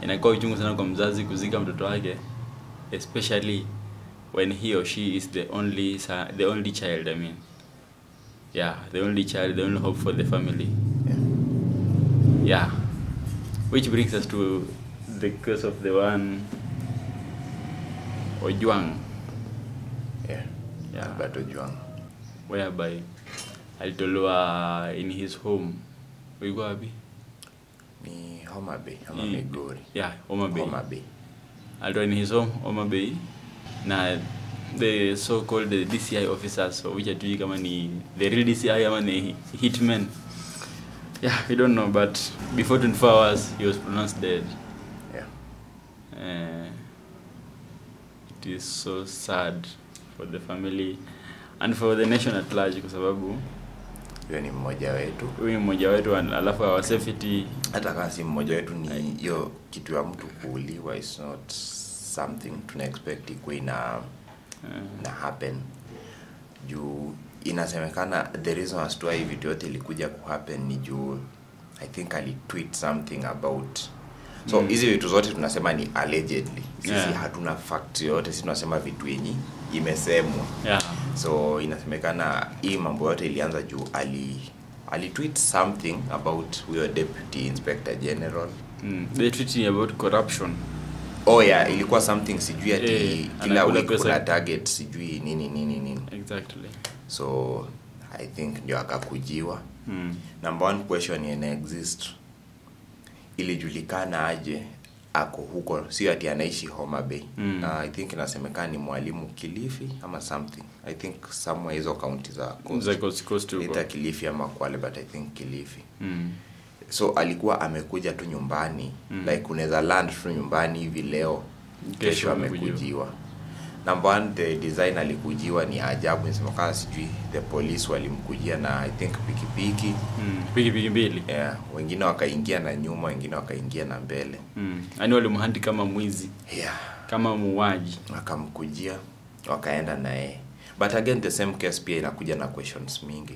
Inakuwa uchungu sana kwa mzazi kuzika mtoto wake, especially when he or she is the only child, I mean. Yeah, the only child, the only hope for the family. Yeah. Which brings us to the case of the one Ojwang. Albert Ojwang. Whereby alitolewa in his home. Ulikuwa wapi? Ni Homa Bay ama Migori? Yeah, Homa Bay. Homa Bay. Alitolewa in his home, Homa Bay, na the so called the DCI officers, which hatujui kama ni the real DCI ama ni hitmen. Yeah, we don't know, but before 24 hours he was pronounced dead. It is so sad for the family and for the nation at large, kwa sababu Huyo ni mmoja wetu. Huyu ni mmoja wetu alafu our safety. Hata kama si mmoja wetu, ni hiyo kitu ya mtu kuuliwa is not something tuna expect ikuwe ina na happen, juu inasemekana the reason as to why vitu yote ilikuja kuhappen ni juu I think alitweet something about, so hizi vitu zote tunasema ni allegedly. Sisi hatuna fact yoyote, sisi tunasema vitu yenye imesemwa. So inasemekana hii mambo yote ilianza juu alitweet something about huyo deputy inspector general. They tweeting about corruption. Oh yeah, ilikuwa something sijui ati kila anakula week pesa. Kuna target, sijui nini nini nini. So I think ndio akakujiwa. Number one question ina exist, ilijulikana aje ako huko? Sio ati anaishi Homa Bay. I think inasemekana ni mwalimu Kilifi ama something, I think somewhere hizo kaunti za coast. Za coast huko. Either Kilifi ama Kwale, but I think Kilifi. So alikuwa amekuja tu nyumbani, like unaweza land tu nyumbani hivi leo, Kesho kesho amekujiwa. amekujiwa. Number one, the design alikujiwa ni ajabu. Inasemekana sijui the police walimkujia na I think pikipiki. Pikipiki mbili. Yeah, wengine wakaingia na nyuma, wengine wakaingia na mbele. Yaani walimhunt kama mwizi, kama muuaji. Wakamkujia, wakaenda na yeye. But again, the same case pia inakuja na questions mingi.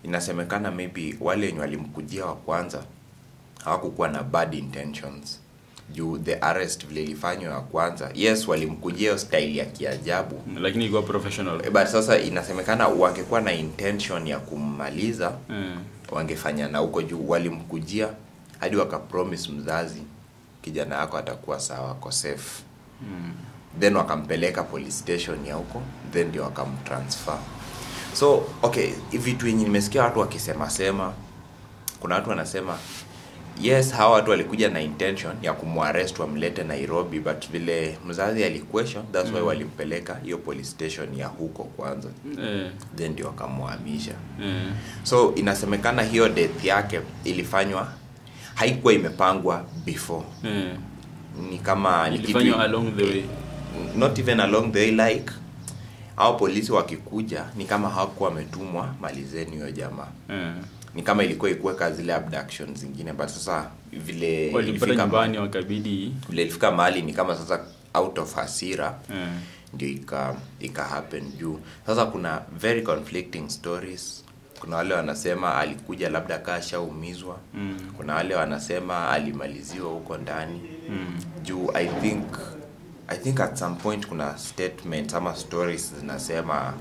Inasemekana maybe wale wenye walimkujia wa kwanza hawakukuwa na bad intentions, juu the arrest vile ilifanywa ya kwanza, yes, walimkujia hiyo style ya kiajabu, Lakini ilikuwa professional. But sasa inasemekana wangekuwa na intention ya kummaliza, wangefanya na huko juu walimkujia hadi wakapromise mzazi, "Kijana yako atakuwa sawa, ako safe." Then wakampeleka police station ya huko, then ndio wakamtransfer. So okay, vitu yenye nimesikia watu wakisema sema, kuna watu wanasema yes, hawa watu walikuja na intention ya kumuarrest wamlete Nairobi, but vile mzazi aliquestion, that's why walimpeleka hiyo police station ya huko kwanza, then ndio wakamhamisha. So inasemekana hiyo death yake ilifanywa, haikuwa imepangwa before. Ni kama ni kitu Ilifanywa along the way. Not even along the way, like hao polisi wakikuja ni kama hawakuwa wametumwa malizeni huyo jamaa. Ni kama ilikuwa ikuweka zile abduction zingine, but sasa vile Walimpata nyumbani wakabidi vile ilifika mahali ni kama sasa out of hasira ndio ika happen, juu sasa kuna very conflicting stories. Kuna wale wanasema alikuja labda kaa ashaumizwa. Kuna wale wanasema alimaliziwa huko ndani, juu I think at some point kuna statements ama stories zinasema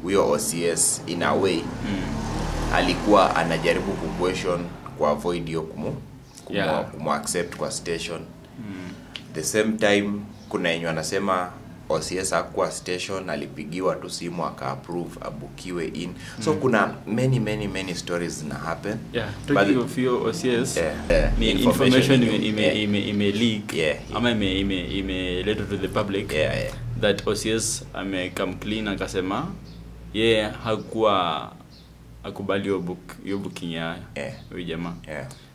huyo OCS in a way alikuwa anajaribu kuquestion, kuavoid hiyo kumu accept kwa station. The same time kuna yenye wanasema OCS hakuwa station, alipigiwa tu simu aka-approve abookiwe in. So kuna many many many stories zina happen. Yeah, talking of your OCS, ni information information ime leak ama ime to the public that OCS ame come clean, akasema yeye hakuwa akubali hiyo booking ya huyu jamaa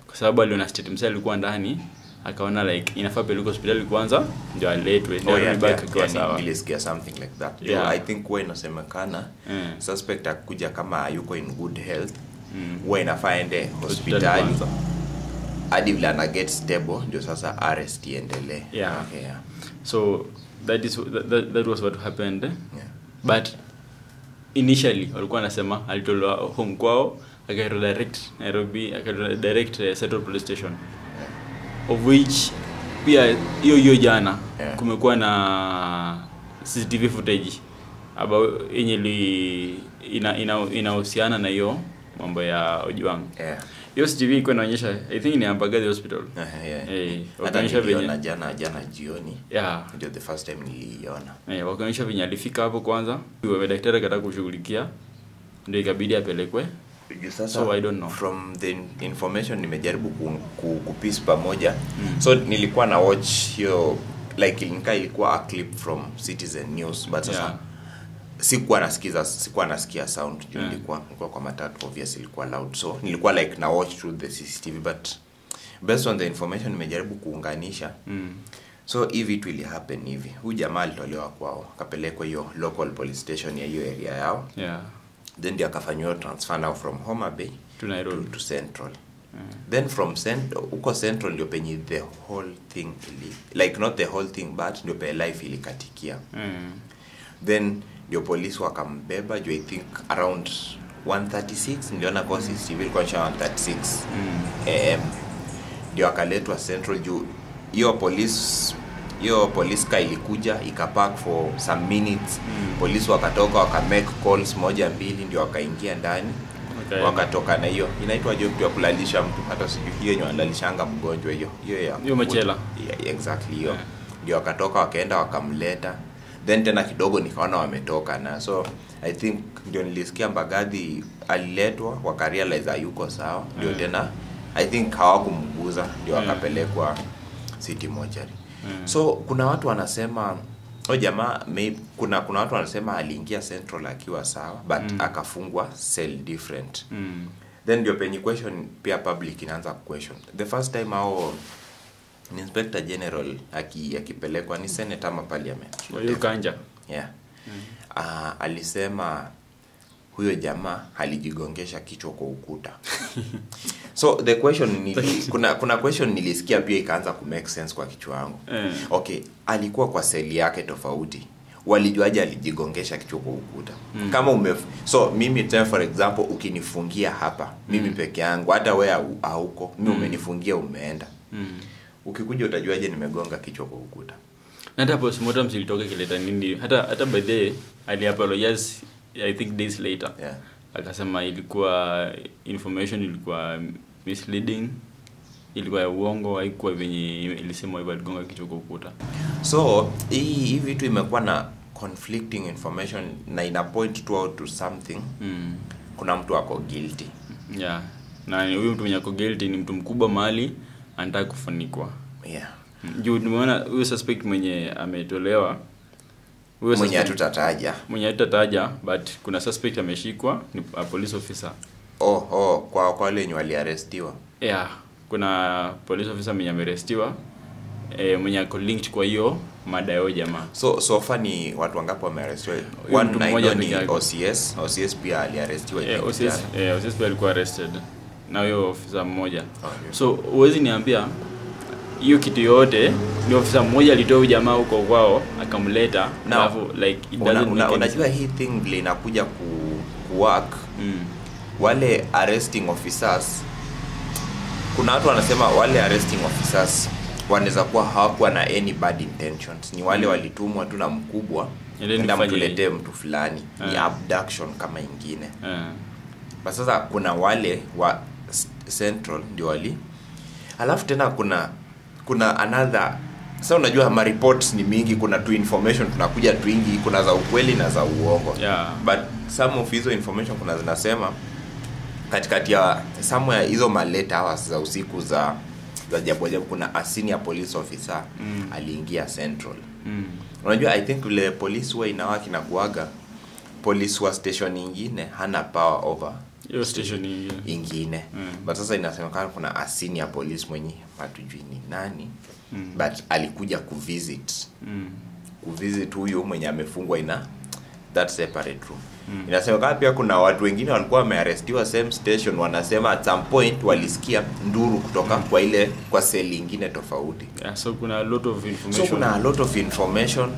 kwa sababu aliona state msee alikuwa ndani, akaona like inafaa pelekwe hospitali kwanza ndio aletwe, ndio Oh, yeah, arudi back akiwa sawa. Nilisikia something like that. I think huwa inasemekana suspect akuja kama hayuko in good health, huwa inafaa ende hospitali hospitali kwanza. Hadi vile ana get stable ndio sasa arrest iendelee. Okay, yeah. So that is that, that, that was what happened, eh? Yeah. But initially walikuwa wanasema alitolewa home kwao, akaenda direct Nairobi, akaenda direct Central Police Station. Of which pia hiyo jana kumekuwa na CCTV footage about yenye inahusiana na hiyo mambo ya Ojwang. Hiyo CCTV iko inaonyesha, I think ni Mbagathi Hospital. Wakaonyesha venye jana jioni. Ndio the first time niliiona. Wakaonyesha venye alifika hapo kwanza. Yule daktari akataka kushughulikia, ndio ikabidi apelekwe. Sasa, so I don't know. From the information nimejaribu kupiece pamoja. So nilikuwa na watch hiyo, like ilikuwa a clip from Citizen News, but sasa sikuwa nasikia sound juu nilikuwa kwa matatu, obviously ilikuwa loud, so nilikuwa like na watch through the CCTV, but based on the information nimejaribu kuunganisha. So hivi vitu ili happen hivi. Huyu jamaa alitolewa kwao, akapelekwa hiyo local police station ya hiyo area yao. Then ndio akafanywa transfer now from Homa Bay to Nairobi to Central. Then from huko Central ndio penye the whole thing ili, like not the whole thing but ndio pe life ilikatikia. Then ndio polisi wakambeba juu I think around 1:36 niliona kwa CCTV ilikuwa 1:36 AM. Ndio akaletwa Central juu hiyo police car ilikuja ikapark for some minutes. Polisi wakatoka waka make calls 1 2 ndio wakaingia ndani. Wakatoka na hiyo inaitwa job ya kulalisha mtu, hata sijui hiyo yenye wanalalishanga mgonjwa hiyo ya hiyo machela. Exactly hiyo. Ndio wakatoka wakaenda wakamleta. Then tena kidogo nikaona wametoka na, so I think ndio nilisikia Mbagathi aliletwa wakarealize hayuko sawa, ndio tena I think hawakumguza ndio wakapelekwa City Mortuary. So kuna watu wanasema jamaa kuna watu wanasema aliingia Central akiwa sawa but akafungwa cell different. Then ndio penye question pia public inaanza question. The first time hao Inspector General akipelekwa ni Senate ama Parliament. Huyo Kanja. Alisema huyo jamaa alijigongesha kichwa kwa ukuta. So the question kuna question nilisikia pia ikaanza ku make sense kwa kichwa yangu. Okay, alikuwa kwa seli yake tofauti. Walijuaje alijigongesha kichwa kwa ukuta? Kama so mimi tena for example ukinifungia hapa, mimi peke yangu, hata wewe hauko, mimi umenifungia umeenda. Ukikuja utajuaje nimegonga kichwa kwa ukuta? Na hata postmortem zilitoka kileta nini? Hata by the ali apologize I think days later. Akasema ilikuwa information ilikuwa misleading, ilikuwa ya uongo, haikuwa venye ilisemwa hivyo aligonga kichwa kwa ukuta. So hii vitu imekuwa na conflicting information na ina point to out to something. Kuna mtu ako guilty. Na huyu mtu mwenye ako guilty ni mtu mkubwa mahali anataka kufunikwa. Juu tumeona huyu suspect mwenye ametolewa, mwenye hatutataja, but kuna suspect ameshikwa ni a police officer. Kwa wale wenye waliarestiwa. Kuna police officer mwenye amearestiwa, mwenye ako linked kwa hiyo mada yao jamaa. So far ni watu wangapi wamearestiwa? One ni OCS, OCS pia aliarestiwa. OCS pia alikuwa arrested na huyo officer mmoja. So huwezi niambia hiyo kitu yote ni officer mmoja alitoa jamaa huko kwao akamleta, alafu like it doesn't make sense. Unajua hii thing vile inakuja ku work. Wale arresting officers, kuna watu wanasema wale arresting officers wanaweza kuwa hawakuwa na any bad intentions, ni wale walitumwa tu na mkubwa ndio mtuletee mtu fulani, ni abduction kama ingine. But sasa kuna wale wa Central ndio wali. Alafu tena kuna another. Sasa unajua ma reports ni mingi, kuna tu information tunakuja twingi, kuna za ukweli na za uongo. But some of hizo information kuna zinasema katikati ya somewhere hizo ma late hours za usiku za jabu kuna a senior police officer aliingia Central. Unajua I think vile police huwa inawaki na kuaga, police wa station nyingine hana power over hiyo station nyingine. But sasa inasemekana kuna a senior police mwenye hatujui ni nani, but alikuja kuvisit. Kuvisit huyo mwenye amefungwa ina that separate room. Inasemekana pia kuna watu wengine walikuwa wamearestiwa same station, wanasema at some point walisikia nduru kutoka kwa ile kwa seli nyingine tofauti. So kuna a lot of information. So kuna a lot of information,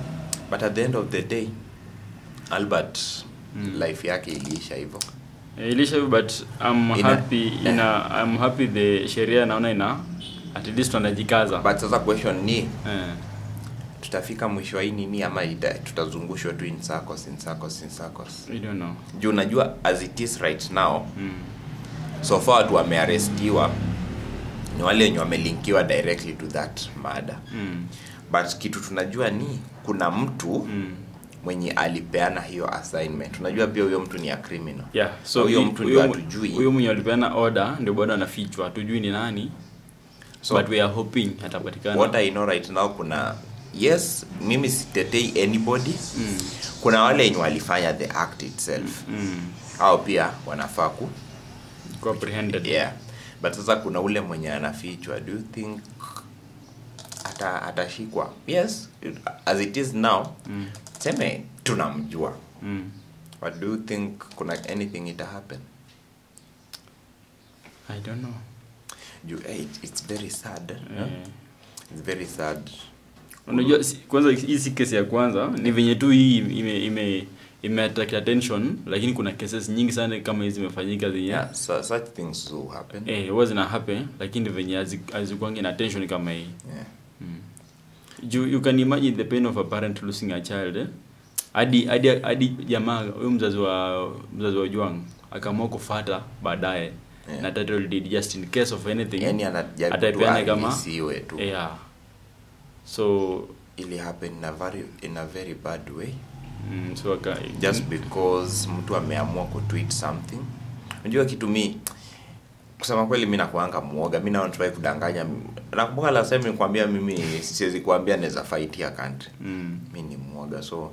but at the end of the day Albert life yake iliisha hivyo. Iliisha hivyo, but I'm happy I'm happy the sheria naona At least wanajikaza. But sasa question ni tutafika mwisho wa hii nini ama tutazungushwa tu in circles, in circles, in circles. We don't know. Juu unajua as it is right now, so far watu wamearestiwa ni wale wenye wamelinkiwa directly to that murder. But kitu tunajua ni kuna mtu mwenye alipeana hiyo assignment. Unajua pia huyo mtu ni a criminal. Yeah, so huyo mtu ndio hatujui. Huyo mwenye alipeana order ndio bado anafichwa, hatujui ni nani. So, but we are hoping atapatikana. What I know right now, kuna yes, mimi sitetei anybody. Kuna wale wenye walifanya the act itself. Hao pia wanafaa ku apprehended. Yeah. But sasa kuna ule mwenye anafichwa. Do you think atashikwa? Yes, as it is now. Seme tunamjua. But do you think kuna anything it happen? I don't know. It's very sad. Yeah. It's very sad. Unajua kwanza hii si kesi ya kwanza, ni venye tu hii ime attract attention, lakini kuna cases nyingi sana kama hizi zimefanyika zenye. Yeah, so, such things do happen. Huwa zina happen, lakini venye hazikuangi na attention kama hii. Yeah. You can imagine the pain of a parent losing a child. Hadi jamaa huyo mzazi wa Ojwang akaamua kufuata baadaye. Yeah. Na title deed just in case of anything. Yani anajaribu kama isiwe tu. Yeah. So ili happen in a very bad way. So just because mtu ameamua ku tweet something. Unajua kitu mi kusema kweli mimi nakuanga muoga. Mimi naona try kudanganya. Nakumbuka last time nilikwambia mimi siwezi kuambia naweza fight ya country. Mimi ni muoga, so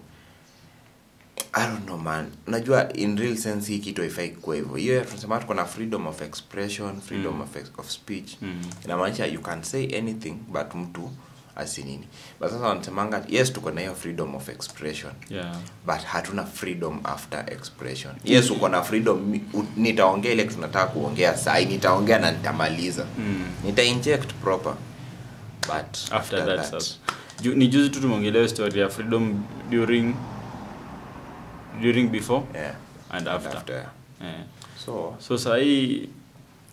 I don't know man. Unajua in real sense hii kitu haifai kuwa hivyo. Hiyo tunasema tuko na freedom of expression, freedom of speech. Inamaanisha you can say anything but mtu asinini. But sasa wanasemanga yes tuko na hiyo freedom of expression. Yeah. But hatuna freedom after expression. Yes uko na freedom, nitaongea ile tunataka kuongea sai, nitaongea na nitamaliza. Nita inject proper. But after that. Ni juzi tu tumeongelea story ya freedom during before, yeah, and after. Yeah. So sahi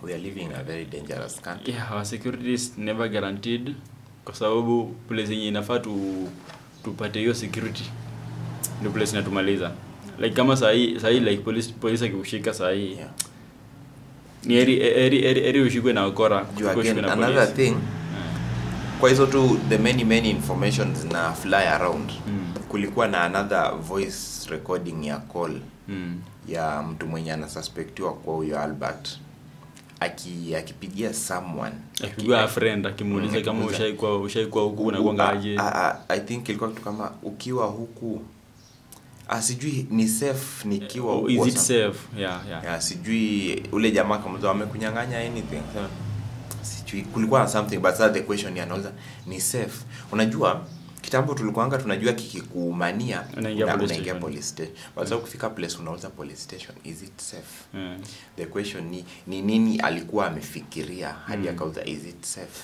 we are living in a very dangerous country. Yeah, our security is never guaranteed kwa sababu place yenye inafaa tupate hiyo security ndio place inatumaliza. Like kama sahi like police akikushika sahi, yeah, ni eri ushikwe na wakora. Again, na another thing, kwa hizo tu the many informations na fly around. Kulikuwa na another voice recording ya call ya mtu mwenye anasuspectiwa kwa huyo Albert akipigia someone, akipigia a friend akimuuliza kama ushaikuwa huku unakuanga aje. I think ilikuwa kitu kama ukiwa huku sijui ni safe nikiwa huku, is it safe? Yeah. Yeah, sijui ule jamaa kama amekunyang'anya anything. Sijui kulikuwa na something, but the question ni anauliza ni safe. Unajua kitambo tulikuanga tunajua kikikuumania unaingia police station. But sasa ukifika place unauliza police station, is it safe? The question ni nini alikuwa amefikiria hadi akauliza is it safe?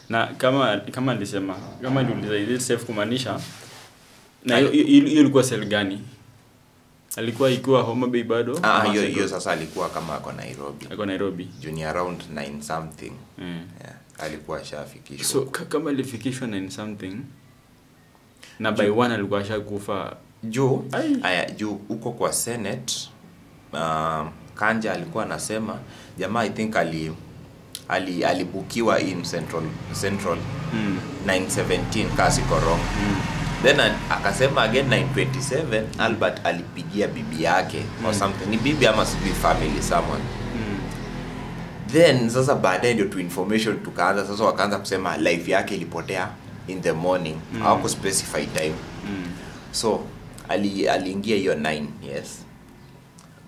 Na kama alisema, kama aliuliza is it safe kumaanisha na hiyo ilikuwa cell gani? Alikuwa ikiwa Homa Bay bado? Hiyo sasa alikuwa kama ako Nairobi. Ako Nairobi. Junior around 9 something. Yeah, alikuwa ashafikishwa. So kama alifikishwa 9 something na by 1 alikuwa ashakufa. Juu haya juu huko kwa Senate, Kanja alikuwa anasema jamaa I think alibukiwa in Central 917 kasi korong. Then akasema again 927 Albert alipigia bibi yake or something. Ni bibi ama sijui family someone. Then sasa baadaye ndio tu information tukaanza sasa wakaanza kusema life yake ilipotea in the morning. Hawaku specify time. So aliingia hiyo 9, yes.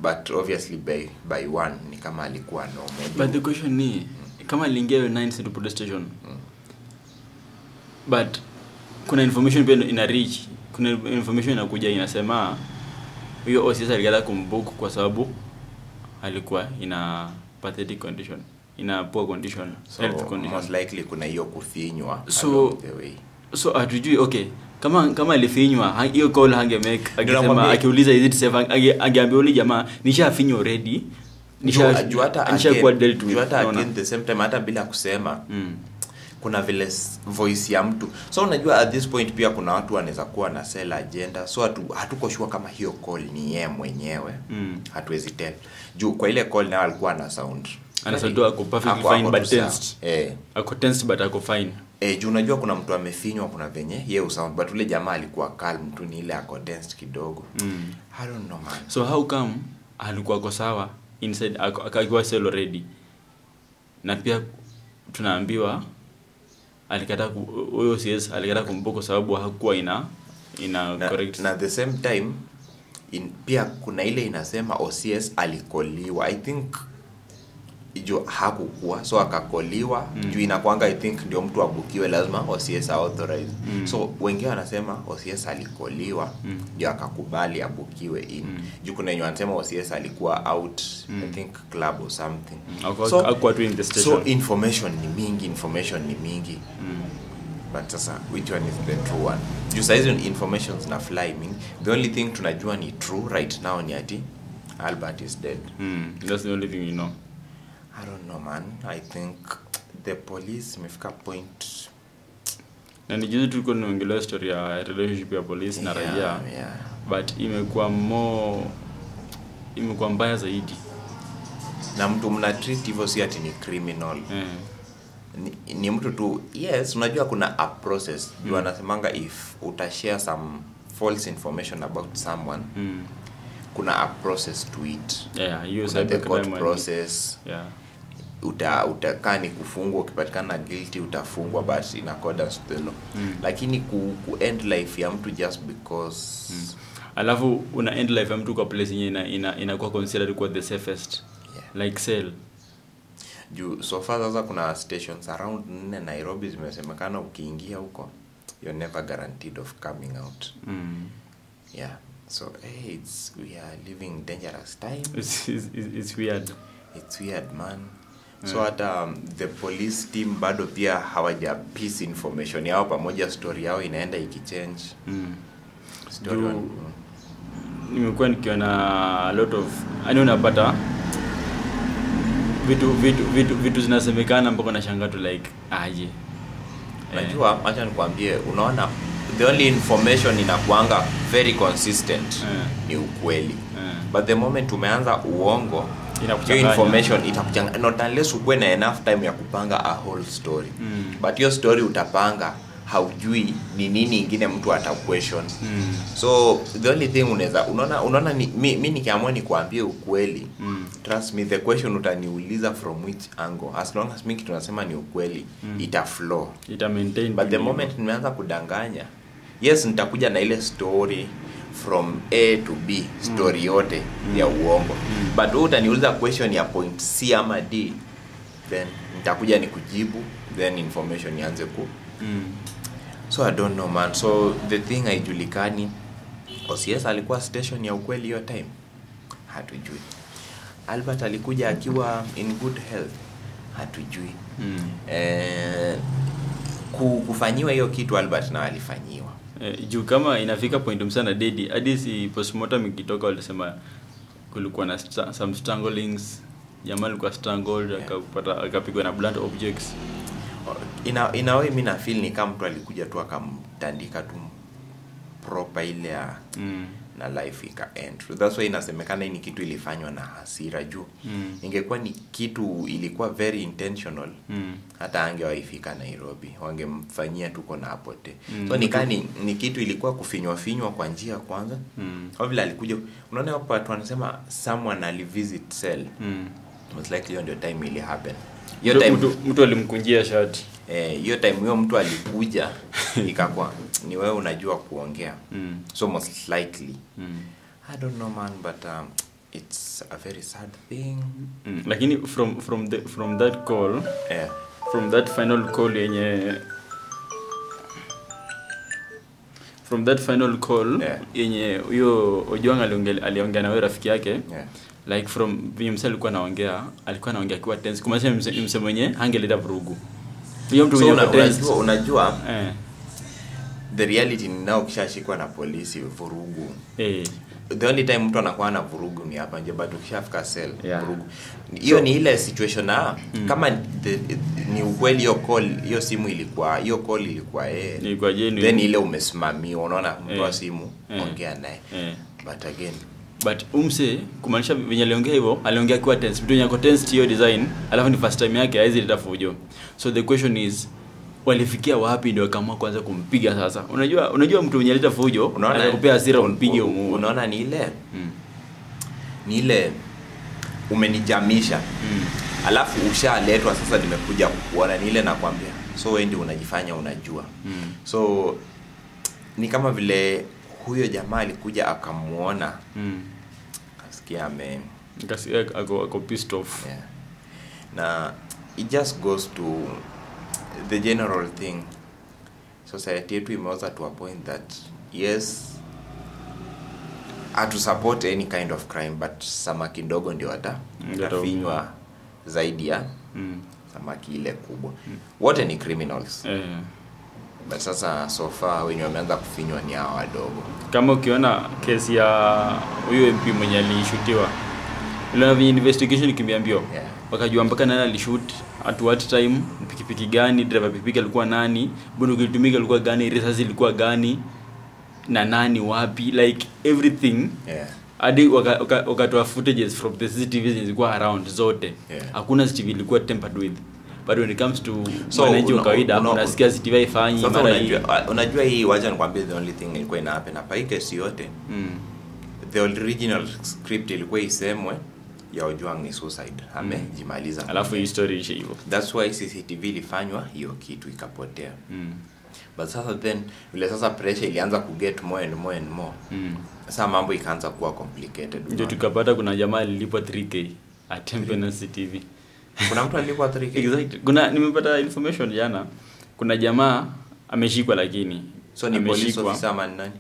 But obviously by 1 ni kama alikuwa normal. But the question ni kama aliingia hiyo 9 to police station. But kuna information pia ina reach, kuna information inakuja inasema huyo OCS aligala kumbook kwa sababu alikuwa ina pathetic condition, ina poor condition, so, health condition. Most likely kuna hiyo kufinywa along the way. So hatujui okay kama alifinywa hiyo call hange make akisema akiuliza is it safe angeambia yule jamaa nishafinywa already, nishakuwa dealt with. Hata again the same time hata bila kusema. Kuna vile voice ya mtu. So unajua at this point pia kuna watu wanaweza kuwa na sell agenda. So hatuko sure kama hiyo call ni yeye mwenyewe. Hatuwezi tell. Juu kwa ile call nayo alikuwa na sound. Ana sound ako perfectly fine but tensed. Ako tensed but ako fine. Juu unajua kuna mtu amefinywa, kuna venye yeye usound, but ule jamaa alikuwa calm tu, ni ile ako tensed kidogo. I don't know, man. So how come alikuwa ako sawa inside akakuwa cell already? Na pia tunaambiwa alikata huyo CS alikata kumbuka sababu hakuwa ina correct. Na the same time pia kuna ile inasema OCS alikoliwa. I think juu hakukuwa, so akakoliwa. Juu inakuanga I think ndio mtu abukiwe lazima OCS authorize. So wengine wanasema OCS alikoliwa ndio akakubali abukiwe in. Juu kuna wenye wanasema OCS alikuwa out, I think club or something. So hakuwa tu in the station. So information ni mingi. But sasa which one is the true one? Juu saizi information zina fly mingi. The only thing tunajua ni true right now ni ati Albert is dead. That's the only thing you know. I don't know, man. I think the police imefika point. Na ni juzi tulikuwa tunaongelea story ya relationship ya police na raia. But imekuwa mbaya zaidi. Na mtu mna treat hivyo si ati ni criminal. Ni mtu tu. Yes, unajua kuna a process. Mm. Wanasemanga if utashare some false information about someone, kuna a process to it. Yeah, you said the court process. Yeah. Utakaa ni kufungwa, ukipatikana guilty utafungwa, but in accordance to the law. Lakini ku end life ya mtu just because Alafu una end life ya mtu kwa place yenye inakuwa considered kuwa the safest. Yeah. Like cell. Juu so far sasa kuna stations around 4 Nairobi zimesemekana ukiingia huko you're never guaranteed of coming out. Yeah. So hey, it's we are living dangerous times. It's weird. It's weird, man. So hata the police team bado pia hawaja piece information yao pamoja, story yao inaenda ikichange. Story nimekuwa nikiona a lot of yani unapata vitu zinasemekana mpaka nashangaa tu like aje. Najua acha nikwambie, unaona the only information inakuanga very consistent ni ukweli. But the moment umeanza uongo, hiyo information itakuchanganya, not unless ukuwe na enough time ya kupanga a whole story. But your story utapanga haujui ni nini ingine mtu ata question. So the only thing unaweza unaona ni mimi nikiamua nikuambie ukweli, trust me, the question utaniuliza from which angle, as long as mimi tunasema ni ukweli, ita flow, ita maintain. But the moment nimeanza kudanganya, yes nitakuja na ile story from A to B, story yote ya uongo. But wewe utaniuliza question ya point C ama D, then nitakuja nikujibu, then information ianze ku. So I don't know, man. So the thing haijulikani. OCS alikuwa station ya ukweli hiyo time, hatujui. Albert alikuja akiwa in good health, hatujui. Kufanyiwa hiyo kitu Albert na alifanyiwa. Juu kama inafika point msana dedi hadi si postmortem ikitoka walisema kulikuwa na some stranglings, jamaa alikuwa strangled, akapata akapigwa na blunt objects. In a way mimi na feel ni kama mtu alikuja tu akamtandika tu proper ile ya na life ika end. So that's why inasemekana hii ni kitu ilifanywa na hasira juu. Ingekuwa ni kitu ilikuwa very intentional, hata angewaifika Nairobi, wangemfanyia tuko na apote. So nikani ni kitu ilikuwa kufinywa finywa kwa njia kwanza. Kwa vile alikuja, unaona hapo watu wanasema someone alivisit cell. Most likely hiyo ndio time ili happen. Hiyo time mtu alimkunjia shati. Hiyo time huyo mtu alikuja ikakuwa ni wewe unajua kuongea. So most likely. I don't know, man, but it's a very sad thing. Lakini from that call, from that final call yenye from that final call yenye huyo Ojwang aliongea na wewe rafiki yake. Like from mse alikuwa anaongea akiwa tense, kumaanisha mse mwenye hangeleta vurugu. Hiyo mtu mwenye tense. Unajua the reality ni nao kishashikwa na polisi vurugu. The only time mtu anakuwa na vurugu ni hapa nje, but ukishafika cell vurugu. Hiyo ni ile situation na kama ni ukweli hiyo call, hiyo simu ilikuwa, hiyo call ilikuwa ilikuwa genuine. Then ile umesimamiwa, unaona mtu wa simu ongea naye. But again, but umse kumaanisha venye aliongea hivyo, aliongea kwa tense. Mtu yako tense hiyo design, alafu ni first time yake haizi leta fujo. So the question is, walifikia wapi ndio akaamua kwanza kumpiga sasa? Unajua mtu mwenye aleta fujo anakupea hasira umpige umuue. Unaona ni ile ni ile umenijamisha. Alafu ushaletwa sasa nimekuja kukuona, ni ile nakwambia. So wewe ndio unajifanya unajua. So ni kama vile huyo jamaa alikuja akamuona. Akasikia akasikia ako pissed off. Yeah. Na it just goes to the general thing. Society yetu imeoza to a point that yes, to support any kind of crime, but samaki ndogo ndio atafinywa zaidi ya samaki ile kubwa. Wote ni criminals. But sasa so far wenye wameanza kufinywa ni hawa wadogo. Kama ukiona kesi ya huyo MP mwenye alishutiwa, ile investigation ikimbia mbio. Wakajua mpaka nani alishoot, at what time, pikipiki gani, driver pikipiki alikuwa nani, bunduki ilitumika ilikuwa gani, risasi ilikuwa gani, na nani wapi, like everything. Hadi wakatoa footages from the CCTV zilikuwa around zote. Hakuna CCTV ilikuwa tampered with. But when it comes to mwananchi wa kawaida, unasikia CCTV haifanyi mara hii. Unajua hii, wacha nikwambie the only thing ilikuwa ina happen hapa hii kesi yote. The original script ilikuwa isemwe ya Ojwang ni suicide, amejimaliza. Alafu hii story ishi hivyo. That's why CCTV ilifanywa hiyo kitu ikapotea. But sasa then vile sasa pressure ilianza ku get more and more and more. Sasa mambo ikaanza kuwa complicated. Ndio tukapata kuna jamaa alilipwa 3k atempe na CCTV. Kuna mtu alilipwa 3k. Exactly. Kuna nimepata information jana. Kuna jamaa ameshikwa, lakini so ni police officer man nani?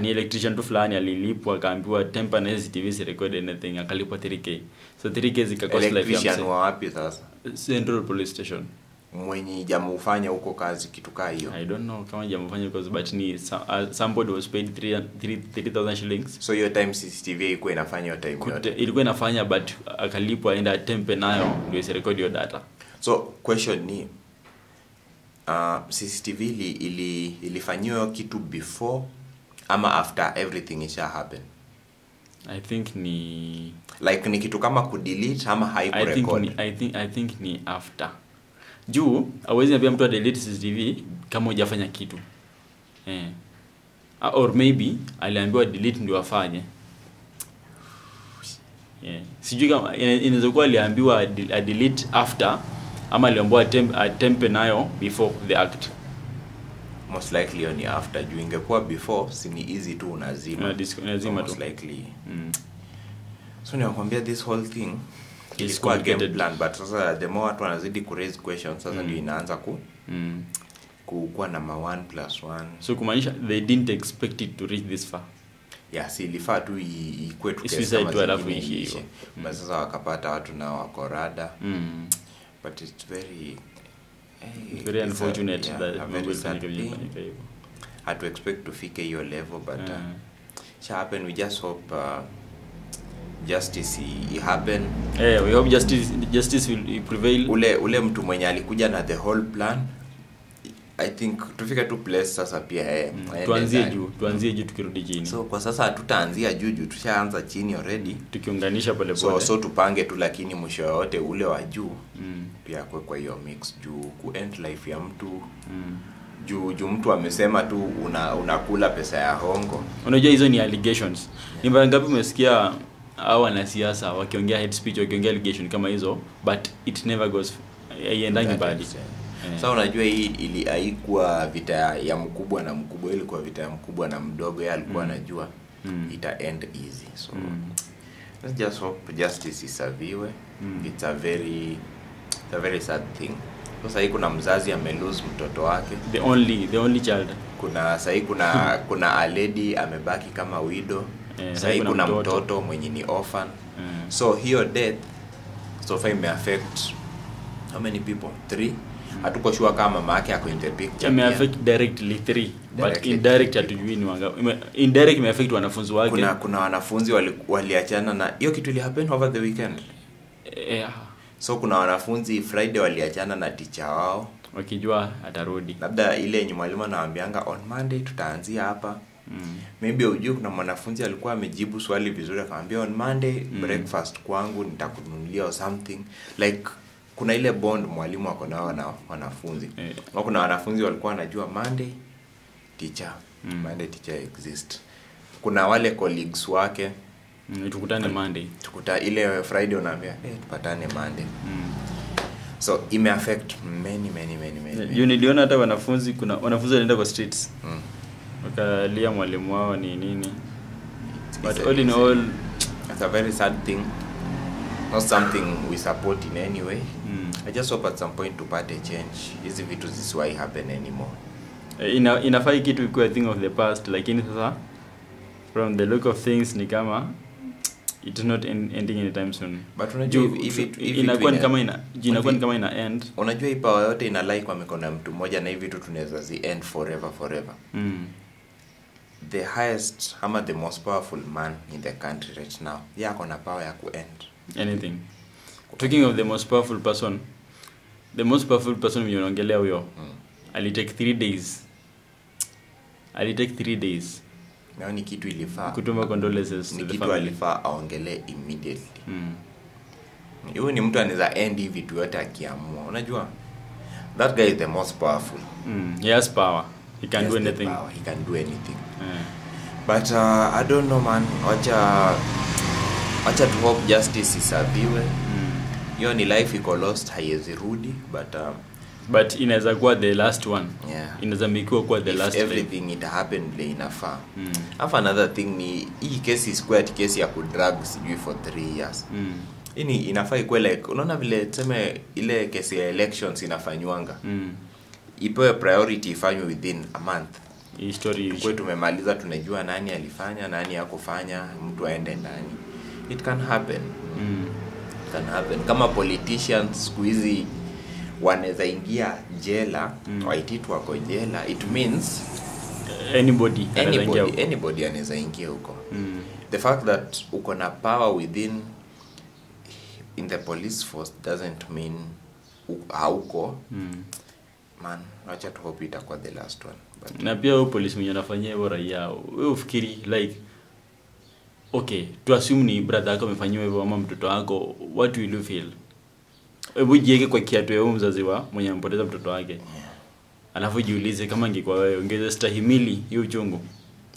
Ni electrician tu fulani alilipwa, akaambiwa temper na CCTV si record anything, akalipwa 3k. So 3k zikakost life ya mse. Electrician wa wapi sasa? Central Police Station. Mwenye jamaa ufanya huko kazi kitu kaa hiyo. I don't know kama jamaa ufanya kazi, but ni somebody was paid 3,000 shillings. So hiyo time CCTV ilikuwa inafanya hiyo time yote. Ilikuwa inafanya, but akalipwa aenda atempe nayo ndio isi record hiyo data. So question ni CCTV ilifanyiwa kitu before ama after everything isha happen? I think ni like ni kitu kama ku delete ama haikurecord. I think ni after. Juu hawezi niambia mtu adelete CCTV kama hujafanya kitu. Or maybe aliambiwa delete ndio afanye. Sijui kama inaweza kuwa aliambiwa delete after ama aliambiwa atempe nayo before the act. Most likely ni after. Juu ingekuwa before si ni easy tu unazima. Unazima so tu. Most likely. So niwakwambia this whole thing ilikuwa game plan, but sasa the more watu wanazidi ku raise questions sasa ndio inaanza kuwa na ma 1+1. So kumaanisha they didn't expect it to reach this far. Yeah, si ilifaa tu ikue tu kesi kama alafu iishe. But sasa wakapata watu na wako rada. But it's very very unfortunate that mambo ilifanyika hivyo. Had to expect to fike hiyo level, but shall happen. We just hope justice happen. We hope justice will prevail. Ule mtu mwenye alikuja na the whole plan, I think tufike tu place sasa pia tuanzie juu tukirudi chini. So kwa sasa hatutaanzia juu, tushaanza chini already, tukiunganisha pole pole. So tupange tu, lakini mwisho yote ule wa juu pia kwa hiyo mix juu ku end life ya mtu. Juu mtu amesema tu unakula pesa ya hongo. Unajua hizo ni allegations. Ni mara ngapi umesikia hao wanasiasa wakiongea hate speech, wakiongea allegation kama hizo, but it never goes, haiendangi mbali. Sasa unajua hii ili haikuwa vita ya mkubwa na mkubwa, ilikuwa vita ya mkubwa na mdogo. Yeye alikuwa anajua ita end easy. So let's just hope justice is served. It's a very sad thing. Sasa hii kuna mzazi ame lose mtoto wake, the only child. Kuna sasa hii kuna a lady amebaki kama widow. Sasa hii kuna mtoto mwenye ni orphan. So hiyo death so far may affect how many people? 3. Hatuko sure kama mama yake ako in the picture. Ime affect directly 3 but indirect hatujui ni wangapi. Indirect ime affect wanafunzi wake. Kuna wanafunzi waliachana na hiyo kitu ili happen over the weekend. Yeah. So kuna wanafunzi Friday waliachana na teacher wao wakijua atarudi. Labda ile yenye mwalimu anawaambianga on Monday tutaanzia hapa. Maybe ujue kuna mwanafunzi alikuwa amejibu swali vizuri akamwambia on Monday breakfast kwangu nitakununulia or something. Like kuna ile bond mwalimu ako nao na wanafunzi. Yeah. Kuna wanafunzi walikuwa wanajua Monday teacher, Monday teacher exist. Kuna wale colleagues wake tukutane Monday. Tukuta ile Friday unaambia tupatane Monday. So ime affect many. You niliona hata wanafunzi, kuna wanafunzi walienda kwa streets. Wakalia mwalimu wao ni nini. But all in all it's a very sad thing. Not something we support in any way. I just hope at some point tupate change. Hizi vitu zisiwahi happen anymore. Inafai kitu ikuwe a thing of the past, lakini sasa from the look of things ni kama it's not ending anytime soon. But unajua if inakuwa ni kama ina end. Unajua hii power yote ina lie kwa mikono ya mtu mmoja na hivi vitu tunaweza zi end forever. The highest ama the most powerful man in the country right now. Yeye ako na power ya ku end anything. Talking of the most powerful person, the most powerful person mwenye unaongelea huyo ali take 3 days. Ali take 3 days. Na ni kitu ilifaa kutuma condolences to the family. Ni kitu alifaa aongelee immediately. Huyu ni mtu anaweza end hivi vitu yote akiamua. Unajua? That guy is the most powerful. He has power. He can do anything. Power. He can do anything. But I don't know man. Wacha to hope justice isaviwe. Hiyo ni life iko lost, haiwezi rudi, but but inaweza kuwa the last one. Yeah. Inaweza mikuwa kuwa the if last everything it happened vile inafaa. Alafu another thing ni hii kesi is quite kesi ya kudrag sijui for 3 years. Hii inafaa ikuwe like unaona vile tuseme ile kesi ya elections inafanywanga. Ipewe priority ifanywe within a month. Hii story kwa tumemaliza, tunajua nani alifanya, nani hakufanya, mtu aende ndani. It can happen. It can happen. Kama politicians siku hizi wanaweza ingia jela, waititu wako jela, it means anybody anaweza ingia huko. The fact that uko na power within in the police force doesn't mean hauko. Man, acha tu hope itakuwa the last one. But na pia huyo polisi mwenye anafanyia hivyo raia, wewe ufikiri like okay, to assume ni brother yako amefanyiwa hivyo ama mtoto wako, what will you feel? Hebu jiweke kwa kiatu ya mzazi wa mwenye ampoteza mtoto wake. Alafu jiulize kama ingekuwa wewe ungeweza stahimili hiyo uchungu.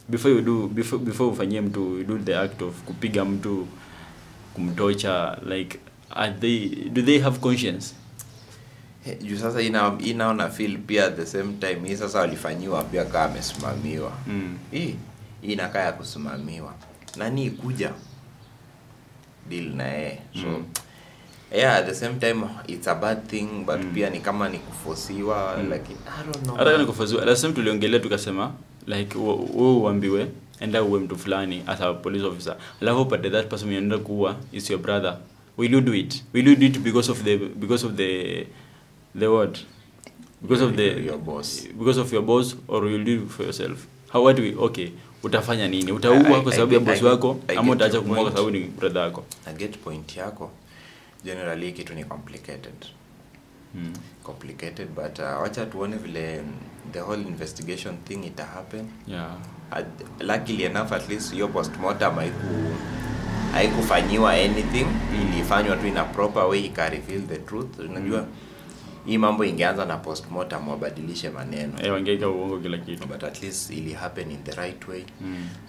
Before you do before ufanyie mtu, you do the act of kupiga mtu, kumtocha, like are they, do they have conscience? Juu sasa inaona feel pia at the same time hii sasa walifanyiwa pia kama amesimamiwa. Hii inakaa ya kusimamiwa. Nani kuja deal na yeye. So yeah, at the same time it's a bad thing, but pia ni kama ni kufosiwa, like I don't know. Hata ni kufosiwa. Last time tuliongelea tukasema like wewe uambiwe enda uwe mtu fulani as a police officer. Alafu but that person unaenda kuua is your brother. Will you do it? Will you do it because of the what? Because of the your boss. Because of your boss, or will you do it for yourself? How what we okay, utafanya nini? Utaua kwa sababu ya boss wako ama utaacha kumua kwa sababu ni brother wako? I get point yako. Generally kitu ni complicated. Complicated, but wacha tuone vile the whole investigation thing it happen. Yeah. Luckily enough at least your postmortem haikufanyiwa anything. Ilifanywa tu in a proper way, ika reveal the truth. Unajua hii mambo ingeanza na postmortem wabadilishe maneno. Wangeika uongo kila kitu. But at least ili happen in the right way.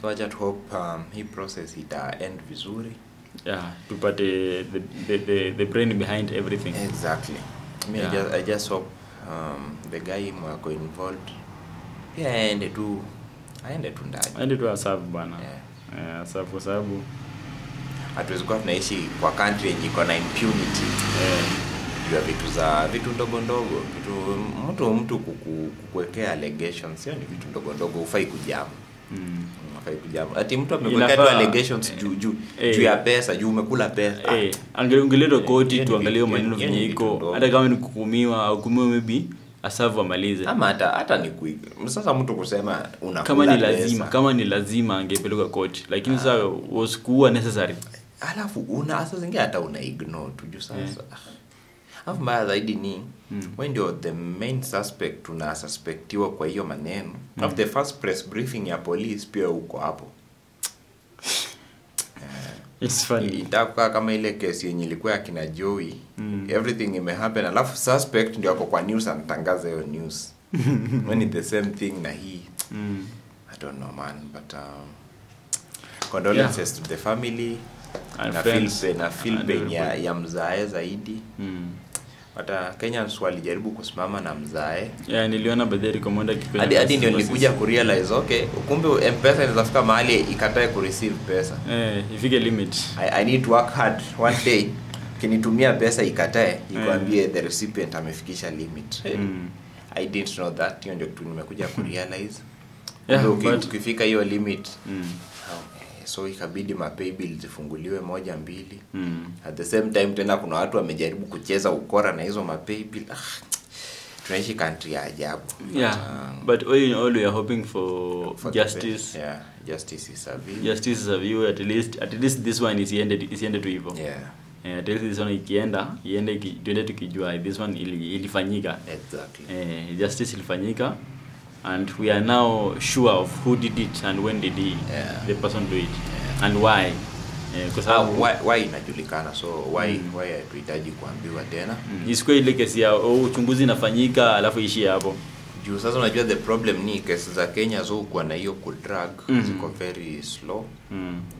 So I just hope hii process ita end vizuri. Yeah, tupate the brain behind everything. Exactly. I mean, yeah. I just hope the guy who involved pia aende tu ndani. Aende tu asabu bana. Yeah. Asabu kwa sababu hatuwezi kuwa tunaishi kwa country yenye iko na impunity. Ya vitu za vitu ndogo ndogo, vitu mtu kukuwekea allegations, sio ni vitu ndogo ndogo, hufai kujamu. haifai kujama. Ati mtu amekuweka tu allegations juu juu ya pesa, juu umekula pesa. Angeletwa koti tuangalie maneno venye iko. Hata kama ni kuhukumiwa, hukumiwe maybe asavu amalize. Ama hata ni sasa mtu kusema unakula pesa. Kama ni lazima angepelekwa koti. Lakini sasa was kuwa necessary. Alafu una sasa zingine hata una ignore tu juu sasa. Alafu mbaya zaidi ni when ndio the main suspect unasuspectiwa kwa hiyo maneno. After the first press briefing ya police pia uko hapo. It's funny. Itakuwa kama ile kesi yenye ilikuwa ya kina Joey. Everything ime happen alafu suspect ndio hapo kwa news anatangaza hiyo news. When it's the same thing na hii. I don't know man, but condolences to the family and na friends. Na feel pain ya mzae zaidi. Hata Kenyans walijaribu kusimama na mzae. Yeah, niliona baadhi recommend kipindi. Hadi ndio nilikuja kurealize okay, kumbe M-Pesa inaweza fika mahali ikatae kureceive pesa. Ifike limit. I need to work hard one day. Kinitumia pesa ikatae, ikwambie the recipient amefikisha limit. I didn't know that. Hiyo ndio kitu nimekuja kurealize. Yeah, ukifika hiyo limit. So ikabidi ma pay bill zifunguliwe 1 2. At the same time tena kuna watu wamejaribu kucheza ukora na hizo ma pay bill. Tunaishi country ya ajabu. Yeah. But all in all we are hoping for justice. Yeah, justice is served. Justice is served at least this one is ended to hivyo. Yeah. At least this one ikienda, iende tuende tukijua this one ilifanyika. Exactly. Justice ilifanyika. And we are now sure of who did it and when did the person do it and why. Kwa sababu why inajulikana, so why hatuhitaji kuambiwa tena. Isikuwe ile kesi ya uchunguzi inafanyika alafu ishie hapo. Juu sasa unajua the problem ni kesi za Kenya zo kuwa na hiyo kudrag ziko very slow.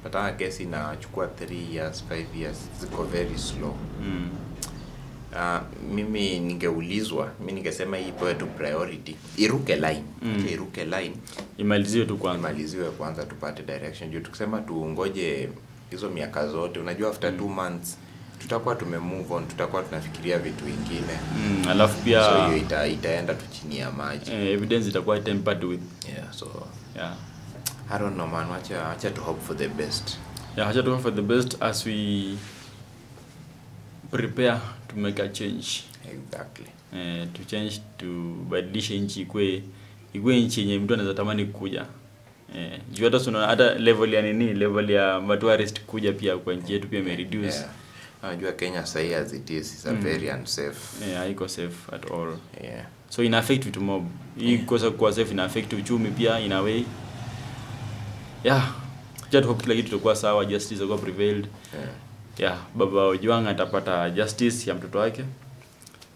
Hata kesi inachukua 3 years, 5 years, ziko very slow. Mimi ningeulizwa, mimi ningesema hii ipewe tu priority. Iruke line. Iruke line. Imaliziwe tu kwanza. Imaliziwe kwanza tupate direction. Juu tukisema tuungoje hizo miaka zote, unajua after 2 months tutakuwa tume move on, tutakuwa tunafikiria vitu vingine. Alafu pia so hiyo itaenda tu chini ya maji. Evidence itakuwa tempered with. Yeah, so yeah. I don't know man, acha to hope for the best. Yeah, acha to hope for the best as we prepare to make a change. Exactly. To change, to badilisha nchi ikue nchi yenye mtu anaweza tamani kuja. Juu hata suna hata level ya nini, level ya tourist kuja pia kwa nchi yetu pia ime reduce. Yeah. Unajua Kenya sasa as it is a very unsafe. Yeah, haiko safe at all. Yeah. So ina affect vitu mob. Hii kosa kuwa safe ina affect uchumi pia in a way. Yeah. Just hope kila kitu kitakuwa sawa, justice itakuwa prevailed. Yeah. Yeah, baba Ojwang atapata justice ya mtoto wake.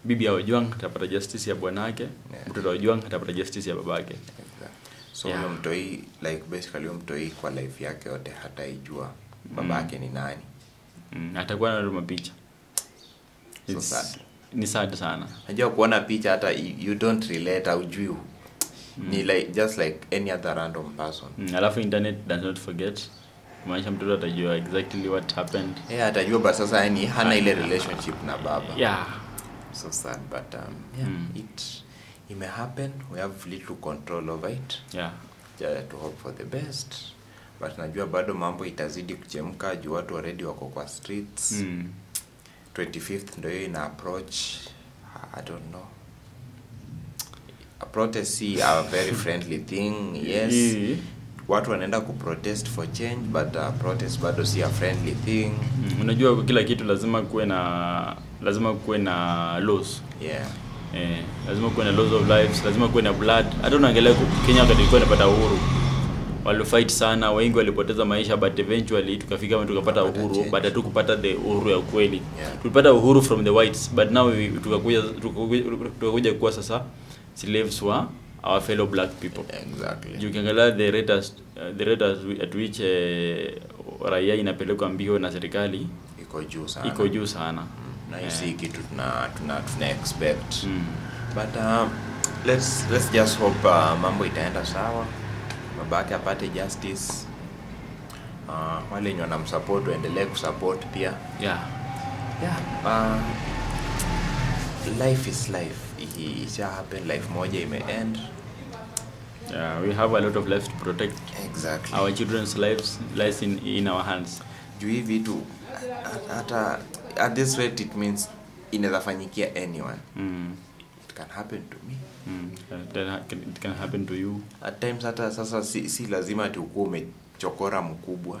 Bibi ya Ojwang atapata justice ya bwanake. Yeah. Mtoto wa Ojwang atapata justice ya babake. Exactly. So yeah, mtoi like basically mtoi kwa life yake yote hataijua babake ni nani. Atakuwa na picha. So sad. Ni sad sana. Unajua kuona picha hata you don't relate au juu. Ni like just like any other random person. Alafu internet does not forget. Maanisha mtoto atajua exactly what happened. Yeah, atajua but sasa yani hana ile relationship na baba. Yeah. So sad but yeah, it may happen. We have little control over it. Yeah. Just to hope for the best. But najua bado mambo itazidi kuchemka juu watu already wako kwa streets. 25th ndio hiyo ina approach. I don't know. A protest si a very friendly thing. Yes. Watu wanaenda ku protest for change but protest bado si a friendly thing. Unajua kwa kila kitu lazima kuwe na laws. Yeah. Lazima kuwe na laws of lives, lazima kuwe na blood. Hata unaangalia Kenya wakati ilikuwa inapata uhuru. Walifight sana, wengi walipoteza maisha but eventually tukafika kama tukapata uhuru, but hatukupata the uhuru ya kweli. Yeah. Tulipata uhuru from the whites but now tukakuja kuwa sasa slaves wa our fellow black people. Exactly. You can ukiangalia the rate at which raia inapelekwa mbio na serikali iko juu sana. Na hii kitu tuna expect. But let's just hope mambo itaenda sawa. Babake apate justice. Wale wenye wanamsupport waendelee kusupport pia. Yeah. Yeah. Life is life. Isha happen, life moja ime end. Yeah, we have a lot of lives to protect. Exactly. Our children's lives lies in our hands. Juu hii vitu hata at this rate it means inaweza fanyikia anyone. It can happen to me. It can happen to you. At times hata sasa si lazima ati ukuwe umechokora mkubwa.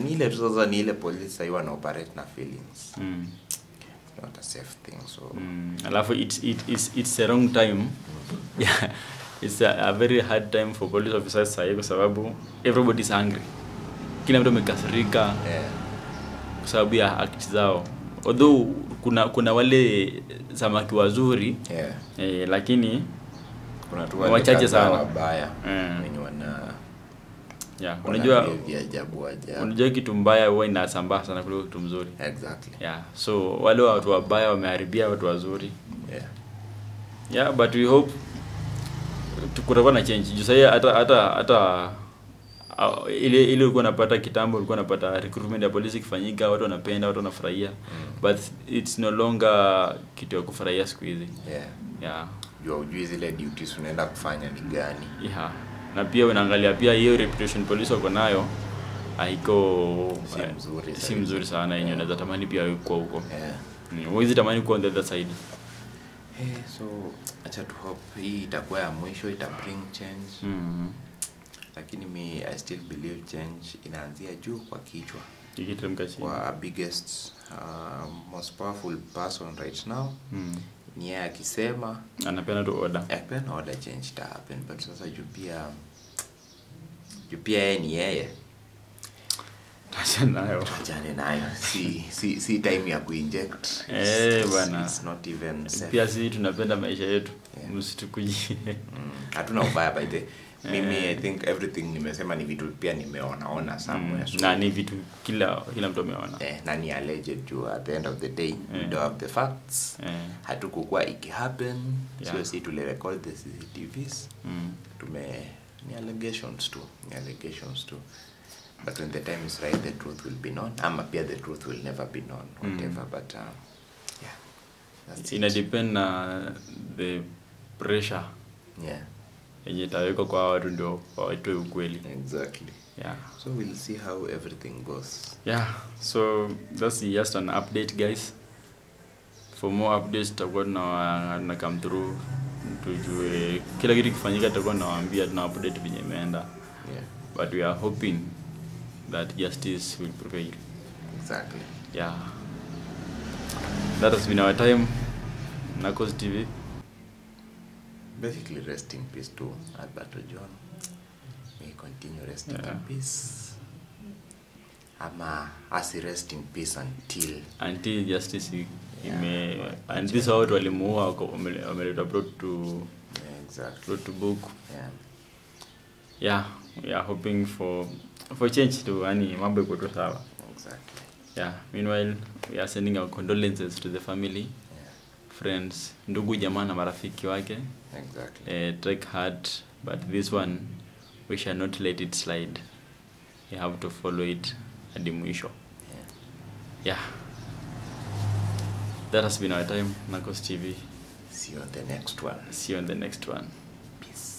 Ni ile tu sasa, ni ile police sasa wana operate na feelings. Not a safe thing, so Alafu it's a wrong time. Yeah. It's a very hard time for police officers sasa kwa sababu everybody is angry. Kila mtu amekasirika. Kwa sababu ya act zao. Although kuna wale samaki wazuri, lakini kuna tu wale wachache sana wabaya wenye wana unajua ajabu ajabu. Unajua kitu mbaya huwa inasambaa sana kuliko kitu mzuri. Exactly. Yeah. So wale watu wabaya wameharibia watu wazuri. Yeah, but we hope kutakuwa na change. Juu sasa hata ile ulikuwa unapata kitambo, ulikuwa unapata recruitment ya polisi ikifanyika, watu wanapenda, watu wanafurahia. But it's no longer kitu ya kufurahia siku hizi. Yeah. Juu hujui zile duties unaenda kufanya ni gani. Yeah. Na pia unaangalia pia hiyo reputation polisi wako nayo haiko si mzuri sana yenye unaweza tamani pia kwa huko. Huwezi tamani kuwa on the other side. So acha tu hope hii itakuwa ya mwisho, ita bring change. Lakini me I still believe change inaanzia juu kwa kichwa. Ikiteremka chini. Kwa biggest most powerful person right now. Ni yeye akisema anapeana tu order. Akipeana order, change ita happen. But sasa juu pia yeye ni yeye. Achana nayo. Si time ya kuinject. Bwana. It's not even safe. Pia sisi tunapenda maisha yetu. Msitukujie. Hatuna ubaya by the mimi I think everything nimesema ni vitu pia nimeona somewhere. So na ni vitu kila mtu ameona. Na ni alleged juu at the end of the day we don't have the facts. Hatukukuwa iki happen. So si tuli record the CCTVs. Ni allegations tu. Ni allegations tu. But when the time is right, the truth will be known. Ama pia the truth will never be known, whatever. But yeah, that's it. Depend na the pressure. Yenye itawekwa kwa watu ndio waitoe ukweli. Exactly. Yeah. So we'll see how everything goes. Yeah. So that's just an update, guys. For more updates tutakuwa na come through. Tujue kila kitu kifanyika tutakuwa tunawaambia, tuna update venye imeenda. Yeah. But we are hoping that justice will prevail. Exactly. Yeah. That has been our time. Nakos TV. Basically, rest in peace to Alberto John. May continue resting in peace. Ama asi rest in peace until justice and this watu walimuua wameletwa brought to brought to book. Yeah, we are hoping for change to yani mambo iko tu sawa. Exactly. Yeah, meanwhile we are sending our condolences to the family, friends, ndugu jamaa na marafiki wake. Exactly. Take heart, but this one we shall not let it slide. We have to follow it hadi mwisho. Yeah. That has been our time, Nakos TV. See you on the next one. See you on the next one. Peace.